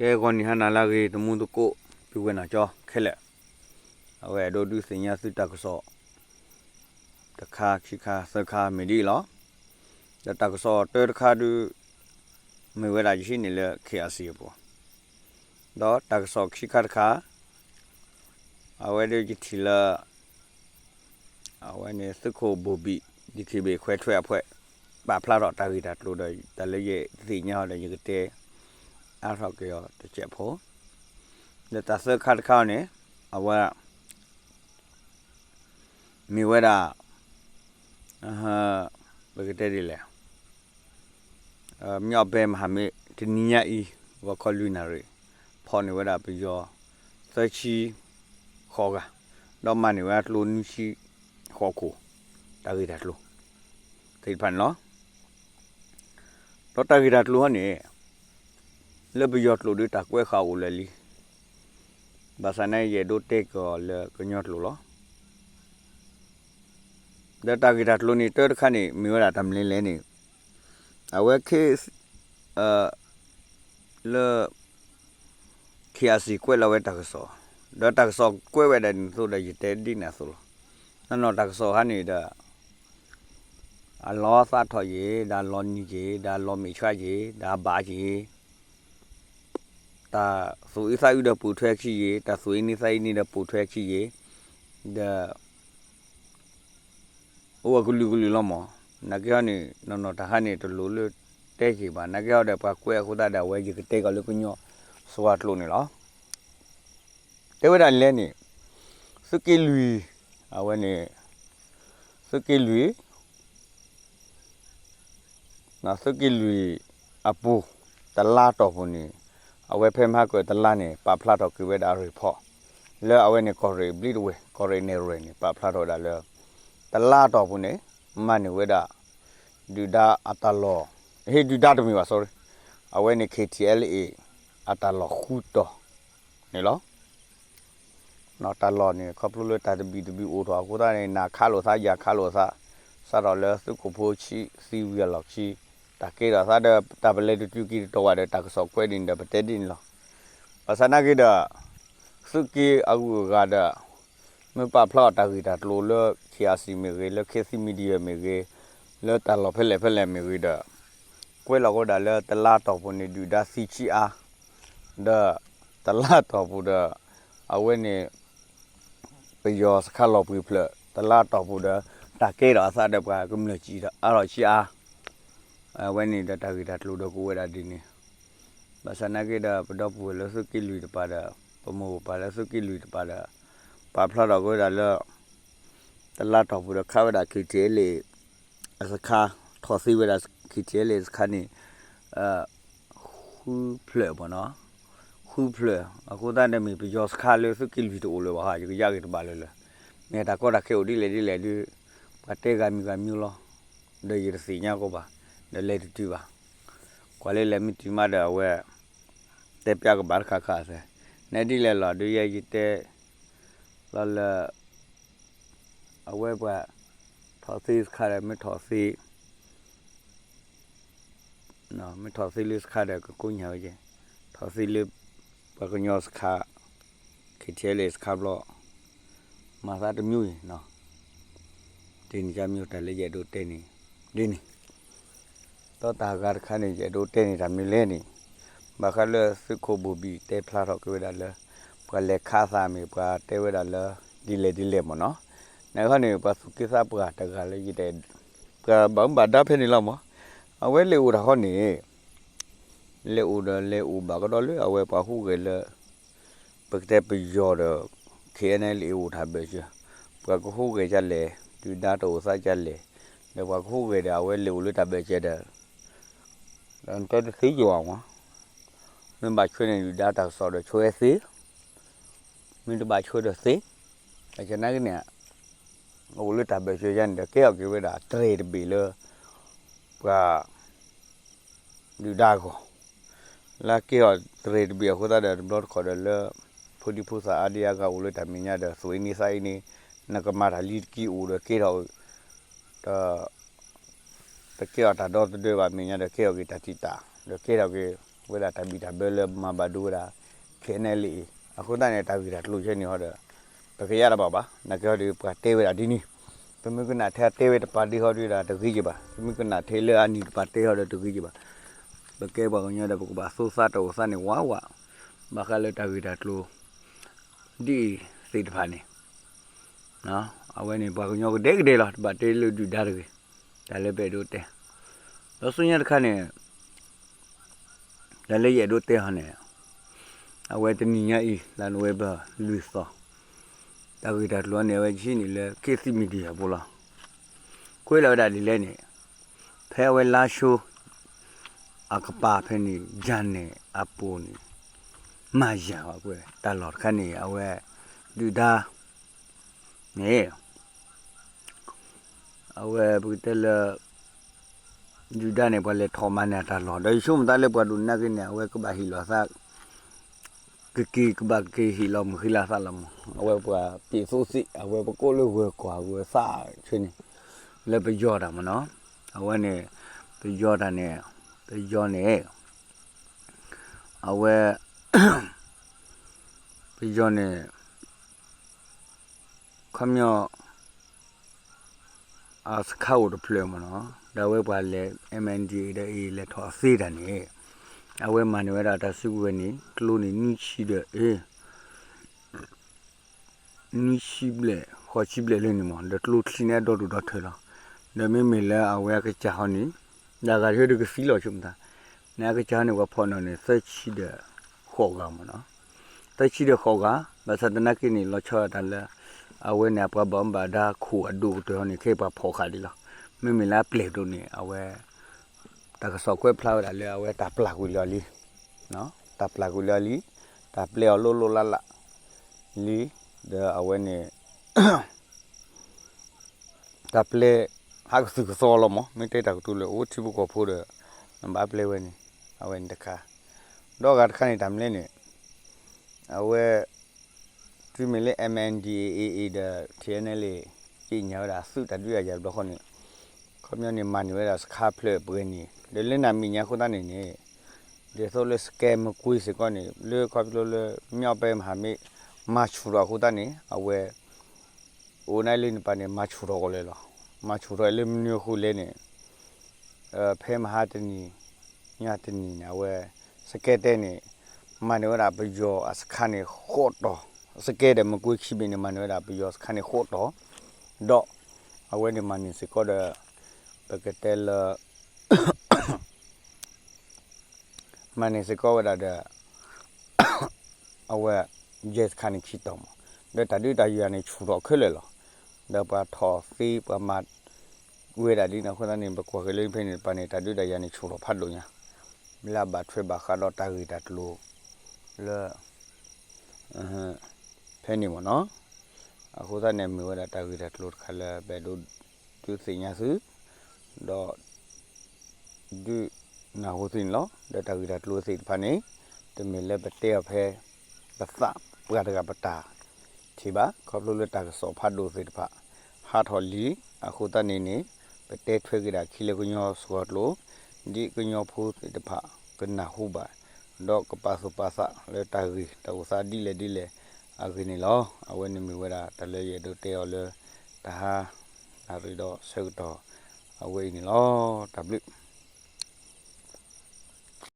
ကဲ ဂီၤနံၤဟါနၤလၢအဂ့ၤ တံၤသကိး ပုၢ်ဝဲၢ်နီၢ်ကၠီခဲလၢာ်, အဝဲအဲၣ်ဒိးဒုးသ့ၣ်ညါသုတၢ်ကစီၣ် တခါခံခါသၢခါမ့ၢ်ဒ်အံၤလီၤ. ဒီးတၢ်ကစီၣ်တၢတခါဒုး မ့ၢ်ဝဲဒၣ်ယဟံးန့ၢ်လၢ KIC အပူၤ, ဒီးတၢ်ကစီၣ်ခံခါတခါ အဝဲဒၣ်ယထံၣ်လၢ အဝဲန့ၣ်သုးခိၣ်ဘိၣ်ဘံၣ် ဒံၣ်ခံဘ့ၣ်ခွဲးထွဲအဖှဲး ပာ်ဖျါထီၣ်တၢ်ဂ့ၢ်တၢ်ကျိၤဒီး တၢ်လၢယသ့ၣ်ညါအီၤဒီး ယကတဲအါထီၣ်က့ၤအီၤတစဲးဖိ, ဒီးတၢ်သၢခါတခါအံၤန့ၣ် အဝဲ မ့ၢ်ဝဲဒၣ် ပကတဲဒ်လဲၣ်, မြောက်ပိုင်းမဟာမိတ် တနံၤညါအံၤ ဂီၤခီလွံၢ်နၣ်ရံၣ် ဖီၣ်န့ၢ်ဝဲဒၣ်ပယီၤ သၢဆံဃိးဂၤ, ဒီးမၤန့ၢ်ဝဲဒၣ်ကျိနွံဆံဃိးခိၣ် တၢ်ဂ့ၢ်တၢ်ကျိၤသ့ၣ်တဖၣ်န့ၣ်လီၤ. ဒီးတၢ်ဂ့ၢ်တၢ်ကျိၤဟီန့ၣ် လၢပယီၤကျိာ်ဒီးတၢ်ကွဲးဃာ်အိၣ်လၢာ်လံ, ဘၣ်ဆၣ်သနာ်က့ ယအဲၣ်ဒိးတဲက့ၤအီၤလၢကညီကျိာ်လီၤ. ဒီးတၢ်ဂ့ၢ်တၢ်ကျိၤန့ၣ် တၢတခါန့ၣ် မ့ၢ်ဝဲဒၣ်တၢ်မနုၤလဲၣ်န့ၣ်, အဝဲ လၢ KIC ကွဲးလီၤဝဲတၢ်ကစီၣ်, ဒီးတၢ်ကစီၣ်ကွဲးဝဲဒၣ်ဒ်န့ၣ်အသိးဒီး ယတဲဒ်န့ၣ်အသိးလီၤ. နီၢ်နီၢ်တၢ်ကစီၣ်ဟီန့ၣ်ဒီး အလီၤသးထီၣ်က့ၤ, ဒီးအလီၤနံၤက့ၤ, ဒီးအလီၤမ့ၢ်ဆှးက့ၤ, ဒီးအဘၣ်က့ၤ, တၢ်သူၣ်အုးသးအုးဒီးပိာ်ထွဲခံက့ၤ, တၢ်သူၣ်အံၤန့ၢ်သးအံၤန့ၢ်ဒီးပိာ်ထွဲခံက့ၤ, ဒီး အိၣ်ဝဲကလုာ်ကလုာ်လီၤမး, နာ်က့ဟီန့ၣ် နီၢ်နီၢ်တၢ်ဟီန့ၣ် တလိၣ်လၢတဲက့ၤဘၣ်, နာ်က့ဟီဒီးပှၤကွဲးအဃိသတးဒီး အဝဲယကတဲက့ၤလၢကညီစှၤကျိာ်န့ၣ်လီၤ. တဲဝဲဒၣ်လဲၣ်န့ၣ်, သုးက့လွံၢ်, အဝဲန့ၣ် သုးက့လွံၢ် သုးက့လွံၢ်အပူၤ တလါတီၢ်ပူၤန့ၣ် အဝဲဖဲမဟါကတလါန့ၣ် ပာ်ဖျါထီၣ်က့ၤဝဲဒၣ်အ report လၢအဝဲန့ၣ်ကီၢ်ရ့ၣ်ဘျံးတဝဲၢ် ကီၢ်ရ့ၣ်နဲၣ်ရွဲၣ်န့ၣ် ပာ်ဖျါထီၣ်ဝဲဒၣ်လၢ တလါတီၢ်ပူၤန့ၣ် မၤန့ၢ်ဝဲဒၣ် ဒုၣ်ဒါအတၢ်လီၢ်, ဟ့ၣ် ဒုၣ်ဒါတမ့ၢ်ဘၣ် sorry, အဝဲန့ၣ် KTLA အတၢ်လီၢ်ဃုတီၢ်န့ၣ်လီၤ. တၢ်လီၢ်န့ၣ် ခီဖျိလၢတၢ်တဘံၣ်တဘံၣ်အိၣ်ထီၣ်အဃိသတးန့ၣ် နၤခးလိာ်သး ယၤခးလိာ်သး, စးထီၣ်လၢသုးခိၣ်ဖိဆံးသံဝံၤအလီၢ်ခံ တၢ်ကဲထီၣ်သးဒီး တၢ်ပလဲၤတတုၤက့ၤတတီၤဘၣ်ဒီး တၢ်ကစီၣ်ကွဲးဒ်န့ၣ်ဒီး ပတဲဒ်န့ၣ်လီၤ. ဘၣ်ဆၣ်နာ်က့ဒီး သုးက့အဂုၤအဂၤဒီး မ့ၢ်ပာ်ဖျါအီၤတၢ်ဂ့ၢ်တၢ်ကျိၤလၢ KIC မ့ၢ်ဂ့ၤ, လၢ Khit Thit Media မ့ၢ်ဂ့ၤ, လၢတၢ်လီၢ်ဖဲလဲၣ်ဖဲလဲၣ်မ့ၢ်ဂ့ၤဒီး ကွဲးလီၤကဒီးလၢတလါတီၢ်ပူၤန့ၣ် ဒုၣ်ဒါသံဆံးအါ, ဒီးတလါတီၢ်ပူၤဒီး အဝဲန့ၣ် ပယီၤစခါလီၤပှ့ၤဖျၢၣ် တလါတီၢ်ပူၤဒီး တၢ်ကဲထီၣ်အသးဒီးပှၤကမျၢၢ်စံးအါထီၣ်ဆံးအါ, အဝဲန့ၣ်ဒီးတၢ်ဂ့ၢ်တၢ်ကျိၤဒီးကအိၣ်ဝဲဒၣ်ဒ်န့ၣ်, ဘၣ်ဆၣ်နာ်က့ဒီး ပဒီပုၢ်ဝဲၢ်လၢသုးက့လွံၢ်တပၤဒီး ပမိၢ်ပပၢ်လၢသုးက့လွံၢ်တပၤဒီး ပာ်ဖျါထီၣ်က့ၤဝဲဒၣ်လၢ တလါတီၢ်ပူၤဒီးခးဝဲဒၣ် KTLA အစခါ ထီၣ်သ့ဝဲဒၣ် KTLA စခါန့ၣ် ဃုဖျၢၣ်မ့ၢ်နီၤ, ဃုဖျၢၣ် အဃိသတးဒီးမ့ၢ်ပယီၤစခါလၢသုးက့လွံၢ်တအိၣ်လၢၤဘၣ်ဟီ ယကယါက့ၤတဘၣ်လၢၤလၢၤ, မ့ၢ်တၢ်ကီတၢ်ခဲအိၣ်ဒ်လဲၣ်ဒ်လဲၣ်ဒီး ပှၤတဲဂၤမံၤဂၤမံၤလီၤ, ဒီးယတသ့ၣ်ညါကီးဘၣ်, ဒီးလဲၤတတုၤဘၣ်, ကွၢ်လၢလဲၤမ့ၢ်တုၤမးဒီးအဝဲ တဲပျးကဘၣ်တခါခါသ့, နဲဒ်လဲၣ်လီၤ ဒုးယဲယတဲ လီၤလၢ အဝဲပှၤ ထီၣ်သ့စခါဒီး မ့ၢ်ထီၣ်သ့ မ့ၢ်ထီၣ်သ့လၢစခါဒီး ကကိးညါဝဲကဲ, ထီၣ်သ့လၢ ပှၤကညီစခါ KTLA စခါဘျီ မၤသးတမံၤအံၤ, ဒ်န့ၣ်ကမ့ၢ်တၢ်လၢယအဲၣ်ဒိးတဲန့ၣ် ဒ်န့ၣ် ဒီးတၢ်ဂၤတခါန့ၣ် ယအဲၣ်ဒိးတဲန့ၣ်တၢ်မနုၤလဲၣ်န့ၣ်, ဘၣ်ဃးလၢသုးခိၣ်ဘိၣ်ဘံၣ်တဲဖျါထီၣ်က့ၤဝဲဒၣ်လၢ ပှၤလဲၤခးသးမ့ၢ် ပှၤတဲဝဲဒၣ်လၢ ဒ်လဲၣ်ဒ်လဲၣ်မ့ၢ်နီၤ, နခီန့ၣ် ပှၤသူၣ်က့သးပှၢ်တဂၤလၢယတဲ ပှၤဘၣ်မူဘၣ်ဒါဖဲန့ၣ်လီၤမး, အဝဲလဲၤအိၣ်တၢ်ဃီန့ၣ် လဲၤအိၣ်ဒီးလဲၤအိၣ်ဘၣ်ကဒီးလၢအဝဲပှၤဟူးဂဲၤလၢ ပကတဲပယီၤဒီး KNLA အိၣ်တၢ်ဘၢၣ်စၢၤ, ပှၤကဟူးဂဲၤကလဲၣ်, ဒုၣ်ဒါတအိၣ်သးကလဲၣ်, ဒီးပှၤကဟူးဂဲၤဒီးအဝဲလဲၤအိၣ်လၢတၢ်ဘၢၣ်စၢၤဒီး တတဲတသ့ယွၤမး, မ့ၢ်ဘၣ်ဆှၢန့ၣ်ဒုၣ်ဒါတၢ်ကစီၣ်ဒီးဆှၢသ့, မ့ၢ်တဘၣ်ဆှၢဒီးသ့, အကနာ်က့န့ၣ် အိၣ်လၢတၢ်ဘၢၣ်စၢၤယါန့ၣ်ဒီး ကဲထီၣ်က့ၤဝဲဒၣ်တြဲၤတဘ့ၣ်လၢ ပှၤ ဒုၣ်ဒါအဂီၢ်, လၢကဲထီၣ်တြဲၤတဘ့ၣ်အဃိသတးဒီး တဘျီတခီၣ်ဒီးလၢ ဖိဒံဖိသၣ်အါဒံအါဂၤအိၣ်လၢတၢ်မဲာ်ညါဒီး သူၣ်အ့န့သးအ့န့ နကမၤတၢ်လံတက့ၢ်အိၣ်ဒီးကဲထီၣ် ဒီး တကဲထီၣ်တၢ်ဒီသဒၢဘၣ်မဲာ်ညါဒီး ကဲထီၣ်က့ၤတၢ်တံာ်တာ် ဒီးကဲထီၣ်က့ၤ ဝဲဒၣ်တၢ်ဘံၣ်တၢ်ဘၢလၢမၤဘၣ်ဒိဝဲဒၣ် ခဲနဲလံအံၤ အဃိသတးန့ၣ် တၢ်ဂ့ၢ်တၢ်ကျိၤဆဲန့ၣ်ဟီဒီး ပကယါတဘၣ်ဘၣ် နာ်က့ဟီဒီး ပှၤတဲဝဲဒၣ်ဒ်န့ၣ် ပမ့ၢ်ကနၣ်ထဲအတဲဝဲတပာ်ဒ့ဟီဒီး တဂ့ၤက့ၤဘၣ် ပမ့ၢ်ကနၣ်ထဲလၢအနံၣ်တပာ်တဲဟီဒီး တဂ့ၤက့ၤဘၣ် ပကဲပှၤကညီဒီး ပကဘၣ်သူသးတအိၣ်သးန့ၣ်ဝးဝး ဘၣ်ဃးလၢတၢ်ဂ့ၢ်တၢ်ကျိၤ ဒ်အံၤသ့ၣ်တဖၣ်န့ၣ် အဝဲန့ၣ် ပှၤကညီကဒဲကဒဲလီၤ တဘၣ်တဲလၢဒုၣ်ဒါတဂ့ၤ, တၢ်လၢပအဲၣ်ဒိးတဲ, ဒီးဆူညါတခါန့ၣ် တၢ်လၢယအဲၣ်ဒိးတဲဟီန့ၣ် အဝဲတနံၤညါအံၤ လါနိၣ်ဝ့ဘၢၣ် လွံၢ်သီ, တၢ်ဂ့ၢ်တၢ်ကျိၤန့ၣ် အဝဲဆံးန့ၣ်လၢ ခေတ်သစ်မီဒီယာ အပူၤလီၤ. ကွဲးလီၤဝဲဒၣ်ဒ်လဲၣ်န့ၣ် ဖဲအဝဲလါၡိ အကပၤဖဲန့ၣ် ယၤနဲၣ်အပူၤန့ၣ် မၤယၤဘၣ်ကွဲး တၢ်လီၢ်တခါန့ၣ် အဝဲ ဒုၣ်ဒါ န့ၣ် အဝဲပကတဲလၢ ဒုၣ်ဒါန့ၣ် ပှၤလဲၤထီၣ်မၤန့ၢ်တၢ်လီၢ် ဒီးယဆိကမိၣ်သးလၢပှၤဒိၣ်နၢ်က့န့ၣ် အဝဲကဘၣ်ဟ့ၣ်လီၤသး ကက့ၤကဘၣ်က့ၤဟ့ၣ်လီၤမုၢ်ဃံလၤသးလီၤမး အဝဲပှၤပ့ၤသိသ့ၣ် အဝဲပကိးလၢဂၢၤကွၢ်ဂၢၤသးဆၢန့ၣ် လၢပယီၤတၢ်မးနီၤ အဝဲန့ၣ် ပယီၤတၢ်န့ၣ် ပယီၤန့ၣ် အဝဲ ပယီၤန့ၣ် ခီပညီ အစခါအိၣ်တဖျၢၣ်မးနီၤ ဒီးအဝဲပှၤလဲၤ MNDAA ဒီး AA လဲၤထီၣ်သ့တၢ်န့ၣ် အဝဲမၤန့ၢ်ဝဲဒၣ်တၢ်စုကဝဲၤန့ၣ် ကျိန့ၣ် နွံဆံဒီး အ့ နွံဆံဘျဲၣ် ဃိးဆံဘျဲၣ်လၢန့ၣ်မး ဒီးကျိချံန့ၣ် အဒီဒူၣ်ဒီထၢလီၤ. ဒီးမ့မ့ၢ်လၢအဝဲအကစၢ်ဟီန့ၣ် ဒီးအဂၤတဟၢဒီးကသံလီၤဆိကမိၣ်သး န့ၣ်အကစၢ်ဟီန့ၣ် ပှၤဖီၣ်နီၣ်န့ၣ် သၢဆံဒီးဃိးဂၤမးနီၤ သၢဆံဒီးဃိးဂၤ ဘၣ်ဆၣ်သနာ်က့န့ၣ် လီၤဆီဒၣ်တၢ်လၢ အဝဲန့ၣ် အပှၤဘၣ်မူဘၣ်ဒါခိၣ်အဒိၣ်ကတၢၢ်ဟီန့ၣ် ခဲအံၤပှၤဖီၣ်ဃာ်ဒံးလီၤ. မ့မ့ၢ်လၢအပျဲၢ်ဒိၣ်န့ၣ် အဝဲ တၢ်ကစီၣ်ကွဲးဖျါဝဲဒၣ်လၢ အဝဲတၢ်ပျၢ်ကွံာ်လၢအီၤလံ, တၢ်ပျၢ်ကွံာ်လၢအီၤလံ, တၢ်ပျဲအီၤလိၣ်လိၣ်လၢ်လၢ်လံ, ဒီးအဝဲန့ၣ် တၢ်ပျဲ ဟးကသုၣ်ကသီလီၤမး, မ့ၢ်တဲတၢ်ကတိၤလၢအိၣ်ထံဖိကီၢ်ဖိဒီး နဘၣ်ပျဲဝဲန့ၣ်, အဝဲန့ၣ်တခါ, ဒီးအဂၤတခါန့ၣ် တၢ်မနုၤလဲၣ်န့ၣ်, အဝဲ တုၤမ့ၢ်လၢ MNDAA ဒီး TNLA က့ညါဝဲဒၣ်သုးတၢ်ဒုးတၢ်ယၤတဘျီဃီန့ၣ်, ခီပညီန့ၣ် မၤန့ၢ်ဝဲဒၣ်စခါဖျၢၣ်ပှဲၤန့ၣ်, ဒီးလၢနၤမဲာ်ညါအဃိသတးန့ၣ်န့ၣ်, ဒ်သိးလၢစကဲမကွ့စ့ၢ်ကီးန့ၣ် လၢခီဖျိလၢ မြောက်ပိုင်းမဟာမိတ် မၤဆူၣ်ထီၣ်အဃိသတးန့ၣ် အဝဲ အိၣ်နၤလၢနပၤန့ၣ် မၤဆူၣ်ထီၣ်ကီးလဲၣ်လီၤ. မၤဆူၣ်ထီၣ်လၢမနုၤအဃိလဲၣ်န့ၣ်, ဖဲမဟါတနံၤ ညါတနံၤန့ၣ် အဝဲ စကဲတဲန့ၣ် မၤန့ၢ်ဝဲဒၣ်ပယီၤအစခါန့ၣ်ဃိးတီၤ, စကဲဒီးမကွ့ခံဘ့ၣ်န့ၣ် မၤန့ၢ်ဝဲဒၣ်ပယီၤစခါန့ၣ်ဃိးတီၤ, ဒီး အဝဲန့ၣ်မၤန့ၢ်စ့ၢ်ကီးဒီး ပကတဲလၢ မၤန့ၢ်စ့ၢ်ကီးဝဲဒၣ်ဒီး အဝဲ ယဲၢ်စခါန့ၣ်ခံတီၤမး, ဒီးတၢ်ဒုးတၢ်ယၤန့ၣ်ဆူၣ်ထီၣ်ခဲလၢာ်လီၤ. ဒီးပှၤထီၣ်သ့ ပှၤမၤဝဲဒၣ်ဒ်န့ၣ်အဃိသတးန့ၣ် ပကွၢ်က့ၤလၢဖဲန့ၣ်တပၤန့ၣ် တၢ်ဒုးတၢ်ယၤန့ၣ်ဆူၣ်ထီၣ်ဖးဒိၣ်ညါ, လၢအဘၣ်ထွဲဘၣ်ဃးဒီးတၢ်ဂ့ၢ်တၢ်ကျိၤလၢ ဖဲန့ၣ်မ့ၢ်နီၤ, အဃိသတးန့ၣ် မ့ၢ်ဝဲဒၣ်တၢ်ဂ့ၢ်တၢ်ကျိၤတခါလၢပအဲၣ်ဒိးဒုးသ့ၣ်ညါသု, ဒီး ဒုးနၢ်ဟူသုန့ၣ်လီၤ. ဒီးတၢ်ဂ့ၢ်တၢ်ကျိၤသ့ၣ်တဖၣ်န့ၣ် တမ့ၢ်လၢပတဲအီၤဖဲ ပသးပှၢ်တဂၤပတၢ်ထံၣ်ဘၣ်, ခီဖျိလၢတၢ်ကစီၣ်ဖးဒိၣ်သ့ၣ်တဖၣ် ဟးထီၣ်လံ, အဃိသတးန့ၣ်န့ၣ် ပတဲထွဲက့ၤဒၣ်ခံလၢကညီစှီၤကျိာ်, ဒ်ကညီဖိသ့ၣ်တဖၣ်ကနၢ်ဟူဘၣ်, ဒီးကပာ်သူၣ်ပာ်သးလၢတၢ်ဂ့ၢ်တၢ်အိၣ်သးဒ်လဲၣ်ဒ်လဲၣ်အဂ့ၢ်န့ၣ်လီၤ. အဝဲန့ၣ်မ့ၢ်ဝဲဒၣ်တၢ်လၢယအဲၣ်ဒိးတဲအီၤလၢ တဟါ နၣ်ရံၣ်ဒီးဆၢကတီၢ် အဝဲအံၤန့ၣ်လီၤ. တၢ်ဘျုး